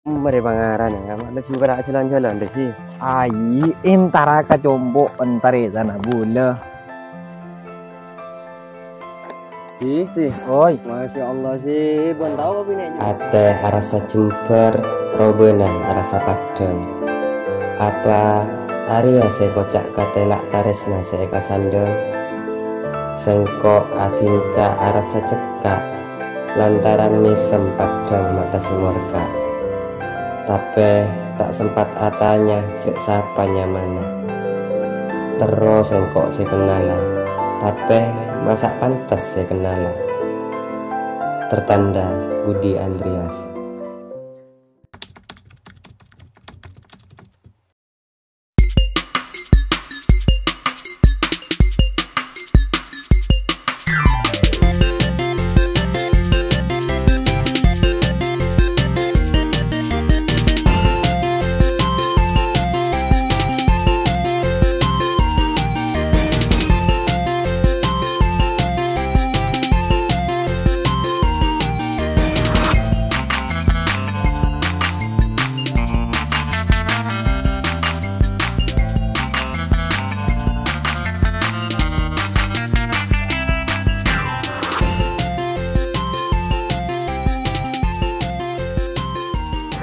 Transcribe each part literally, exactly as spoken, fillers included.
Mare pangaran ya, malah juga ra jalan-jalan deh sih. Ai, entara ka compo', entar è sana bula. Sih, sih. Oi. Masya Allah sih, pon tao apa ini aja. Atè arassa jembhâr, robâna arassa paddhâng. Apa arèya sè koca' katèla' tarèsna sè èkasandhâng? Sèngko' adhinta arassa cekka', lantaran mèsem paddhâng mata sè morka. Tapè ta' sempat atanya jhâ' sapa nyamana. Terro sèngko' sè kennala, tapè masa' pantes sè kennala. Tertanda Budi Andreas.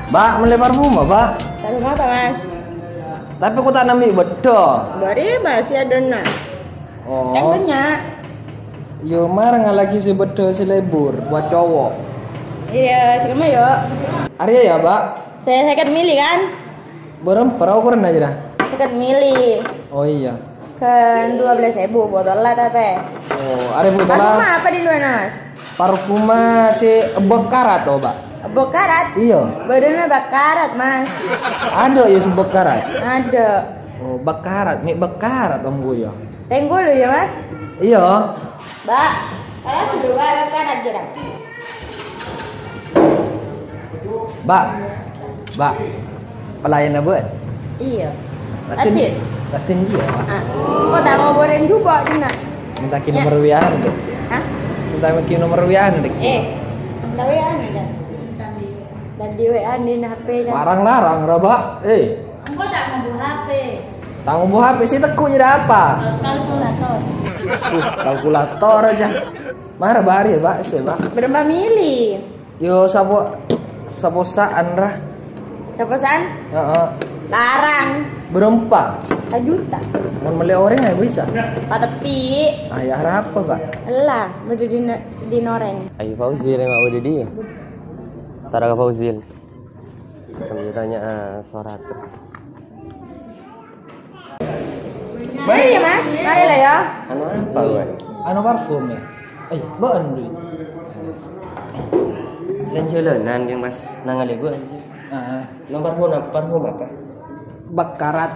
Ba', mellè parfum, Ba'? Parfum apa, Mas? Tapè ko' ta' nambi bâdâ. Bâri', Mas, ya donna. Oh. Kan banyak. Yo, mara ngalagi sè bâdâ sè lebur buat cowok. Iya, sè kemma, yo. Arèya ya, Ba'? Sè sèket mili, kan? Bârâmpa ra okoranna jârèya? Sèket mili. Oh, iya. Kan dua belas ribu botol lah, tapè. Oh, arè botol lah. Parfuma apa di luar, Mas? Parfuma sè bekarat, oh, Ba'. Bekarat? Iya. Bâdâna bekarat, Mas. Ada ya sè bekarat? Ada. Oh, bekarat, mè' bekarat, Om Guyo. Tenggo lo ya, Mas? Iya. Ba', kalau aku coba bekarat, kira. Ba', Ba', pelayan apa? Iya. Raden, Raden. Raden dia, Ba'. Ah, kok tak mau goreng juga, Dina? Minta ki nomor W A-na, Dek. Hah? Minta ki nomor W A-na, Dek. Eh, minta W A-na, Dek. Tadi W A-na H P, Dek. Larang-larang, ra, Ba'. Eh. Engko' ta' ngombu H P. Ta' ngombu H P, sè tekko' jârèya apa? Kalkulator. Uh, kalkulator aja. Mara bâri, Ba', sè, Ba'. Bârâmpa mili? Yo, sapo, saposa'an, ra. Saposa'an? Heeh. Larang. Bârâmpa? Sajuta. Mon mellè orèng, ayo bisa. Pateppi. Ah, ya, arapa, Ba'? Ella, bâdâ di, di norèng. Ayo, Fauzil, emang bâdâ dia. Tara ka Fauzil. Sambil tanya, eh, Sorat. Mari ya, Mas, mari lah ya. Anu apa, Wan? Anu parfum ya? Eh, bâ'ân dulu. Lan jalanan yang pas nangalè bâ'ân. Ah. Nomor parfum apa? Parfum apa? Bekarat.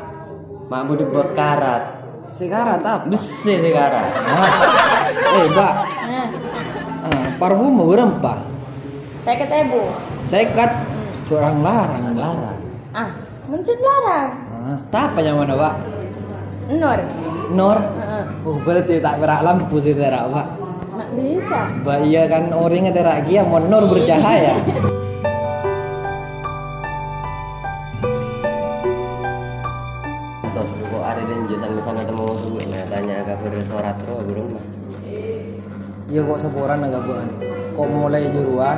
Mak budi bekarat. Sè karat apa? Bessè sè karat. Ah. Eh, Mbak. Nah. Ah, parfum bârâmpa? Sèket èbu. Sèket? Hmm. Jhâ' larang-larang, Mbak. Larang. Ah, mencet larang. Ah, tapa nyamana, Pak? Nur. Nur? Heeh. Oh, berarti ta' pèra' lampu sè tèra', Pak. Mak bisa. Mbak, iya kan, orèngnga tèra' kèya, mon nur bercahaya. Tos, kok arè dânjâ san-, san-, tèmmo suwè, nah, tanya kabhâr Sorat rowa, buru, Mbak. Iyâ, kok saporana kabâ'ân. Kok molaè jârowa,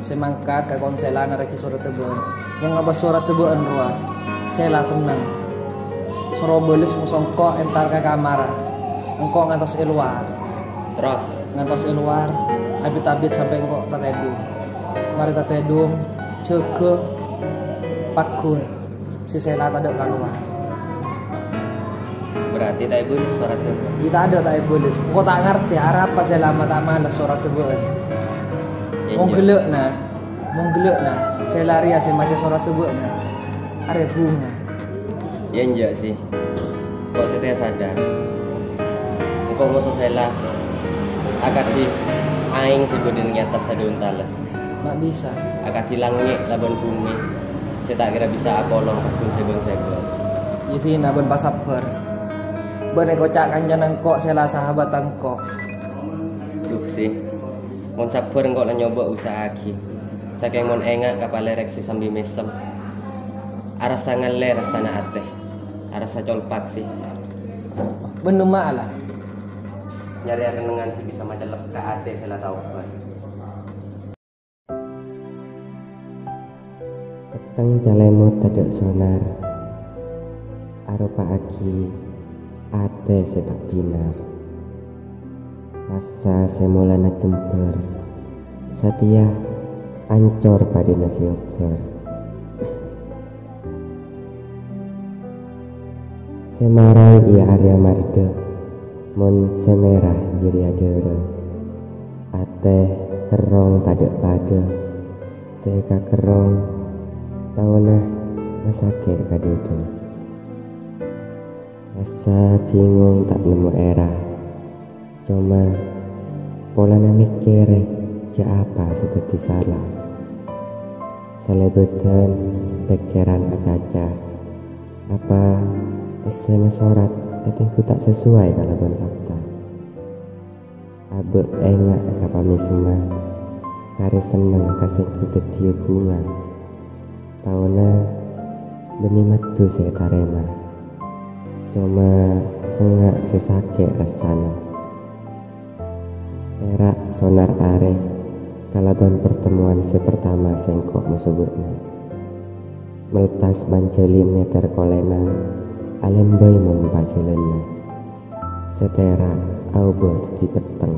sè mangkat ka konsèlan arèya Sorat bâ'ân. Mon ngabâs Sorat bâ'ân rowa, Sela senneng. Soro bâles moso engko' entar ka kamar. Engko' ngantos è lowar. Terros? Ngantos è lowar, abit-abit sampè' engko' tatèdung. Marè tatèdung, jâgâ, pagghun. Sè Sela tadâ' kalowar. Berarti ta' èbâles Sorat bâ'ân? Iyâ tadâ' ta' èbâles. Engko' ta' ngartè arapa Sela ma' ta' males Sorat bâ'ân. Iyâ, mon ghellâ'na, mon ghellâ'na, Sela rèya sè maca Sorat bâ'ân. Arè bhunga. Iyâ, enjâ' sih. Kok satèya sadar. Engko' moso Sela akadhi aèng sè bâdâ neng attas sadhâjâ tales. Ma' bisa. Akadhi langngè' labân bhumè sè ta' kèra bisa apolong pagghun sè bâng-sèbâng. Yâ dinah bân pasabbhâr. Bân èkoca' kancana engko' Sela sahabatta engko'. Duh, sih. Mon sabbhâr engko' la nyoba usaha'aghi. Sakèng mon enga' ka palèrèk sè sambi mèsem. Arassa ngallè rassana atè. Arassa colpak sè. Bân dumma'a la. Nyarè kennengngan sè bisa macellep ka atè sè la tao bân. Petteng calemot tadâ' sonar. Aropa'aghi atè sè ta' binar. Rassa sè molana jembhâr, satèya ancor padâna sè obbhâr. Sè marang iyâ arèya mardhâ, mon sè mèra jârèya dârâ. Atè kerrong tadâ' padâ, sè èkakerrong taona masakè' ka dhâdhâ. Rassa bhingong ta' nemmo èra. Coma polana mèkkèrè jhâ' apa sè dhâddhi sala. Salèbâdhân pèkkèran acaca. Apa èssèna sorat ètengghu ta' sesuai kalabân fakta? Abâ' enga' ka pamèsemma, karè senneng ka sèngko' dhâddhiyâ bhunga. Taona bânnè maddhu sè ètarèma, coma sengnga' sè sakè' rassana. Pèra' sonar arè kalabân partemmowan sè partama sèngko' moso bâ'na. Meltas manjhâlin nèter kolènan, alèmbâi mon pajhâlânna. Sè tèra' aobâ dhâddhi petteng.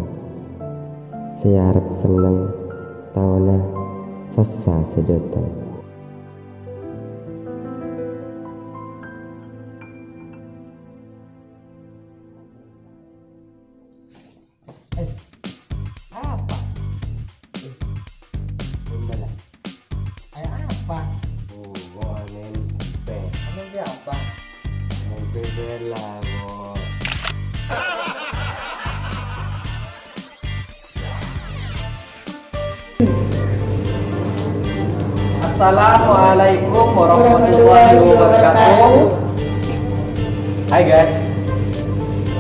Sè arep senneng, taona sossa sè dhâteng. Eh, apa? Eh, enggak lah. Kayak apa? Oh, gua main P. Main apa? Main P P lah, gua. Assalamualaikum warahmatullahi wabarakatuh. Hai guys,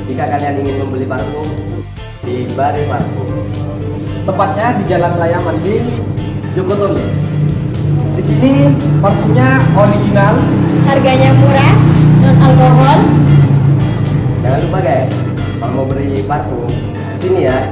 jika kalian ingin membeli parfum, di Bari Parfum. Tepatnya di Jalan Raya Manding, Jogotongo. Di sini parfumnya original. Harganya murah, non alkohol. Jangan lupa guys, kalau mau beli parfum, sini ya.